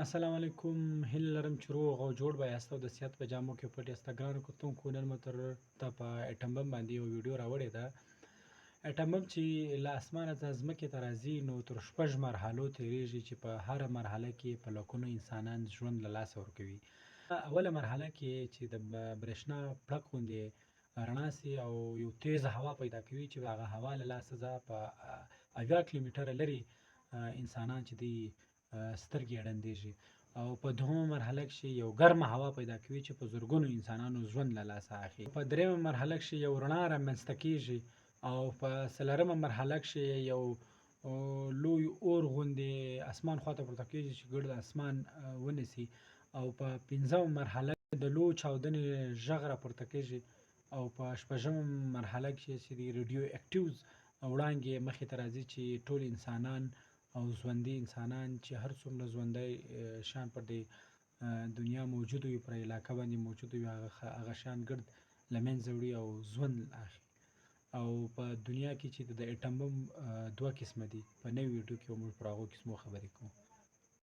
السلام علیکم، هیله لرم چې روغ او جوړ به یاست او د صحت په جامو کې پټ یاست. ګرانو کتونکو، نن مو تر ته په اټم بم باندې یو ویډیو راوړې ده. اټم بم چې له اسمانه څخه ځمکې ته راځي، نو تر شپږ مرحلو تیریږي چې په هره مرحله کې په لکونو انسانان ژوند له لاسه ورکوي. اوله مرحله کې چې د برېښنا پړک غوندې رڼا سي او یو تیزه هوا پیدا کوي چې هغه هوا له لاسه ځه په 70 کیلومتره لرې انسانان چې دی سترګې یې ړندېږي، او په دوهمه مرحله کښې یو ګرمه هوا پیدا کوي چې په زرګونو انسانانو ژوند له لاسه اخلي. په درېیمه مرحله کښې یو رڼا رامنځته کېږي، او په څلورمه مرحله کښې یو لوی اور غوندې اسمان خواته پورته کېږي چې ګرد اسمان ونیسي، او په پنځمه مرحله د لوی چاودنې ږغ راپورته کېږي، او په شپږمه مرحله کښې چې د ریډیو اکټیوز وړانګې مخې ته راځي چې ټول انسانان او ژوندي انسانان چې هر څومره ژوندی شیان پر دې دنیا موجود وي، پر علاقه باندې موجود وي، هغه شیان ګرد له منځه وړي او ژوند اخلي. او په دنیا کې چې د اټم بم دوه قسمه دي، په نوې ویډیو کې به موږ پر هغو قسمو خبرې کوو.